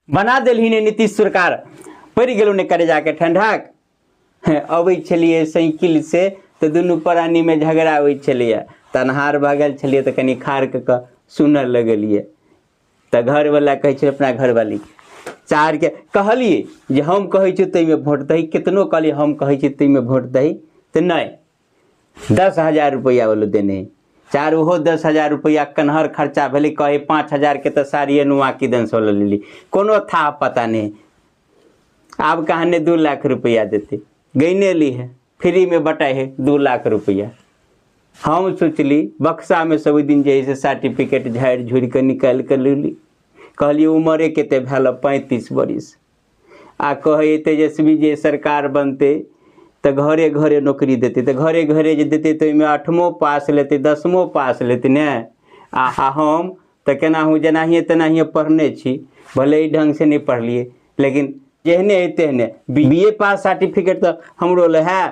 बना देलही ने नीतीश सरकार, पड़ि गेलौ ने करेजाके ठंडाक। अबै छलियै साइकिल से तऽ दुनू प्राणीमे झगड़ा होइ छलैए, तऽ अन्हार भऽ गेल छलियै तऽ कनि खाड़ कऽ कऽ सुनऽ लगलियै। तऽ घरवला कहै छै अपना घरवाली चारके कहलियै जे हम कहै छियै ताहिमे भोट दही, केतनो कहलियै हम कहै छियै ताहिमे भोट दही, तऽ नहि 10,000 रुपैआ वालो देने चार, ओहो 10,000 रुपैआ कन्हर खर्चा भेलै। कहै 5,000के तऽ साड़िए नुआ किदन सऽ लऽ लेली, कोनो था पता नहि। आब कहाँ ने 2 लाख रुपैआ देतै, गैने ली है फ्रीमे बटाइ है 2 लाख रुपैआ। हम सोचली बक्सामे सब ओहि दिन जे है से सर्टिफिकेट झाड़ि झुड़ि कऽ निकालि कऽ लेली। कहलियै उमरे कते भेल 35 बरिस, आ कहै तेजस्वी जे सरकार बनतै तऽ घरे घरे नौकरी देतै, तऽ घरे घरे जे देतै तऽ ओहिमे 8मो पास लेतै 10मो पास लेतै ने। आ हम तऽ केनाहु जेनाहिए तेनाहिए पढ़ने छी, भले ही ढङ्गसँ नहि पढ़लियै लेकिन जेहने हइ तेहने बी ए पास सर्टिफिकेट तऽ हमरो लए है।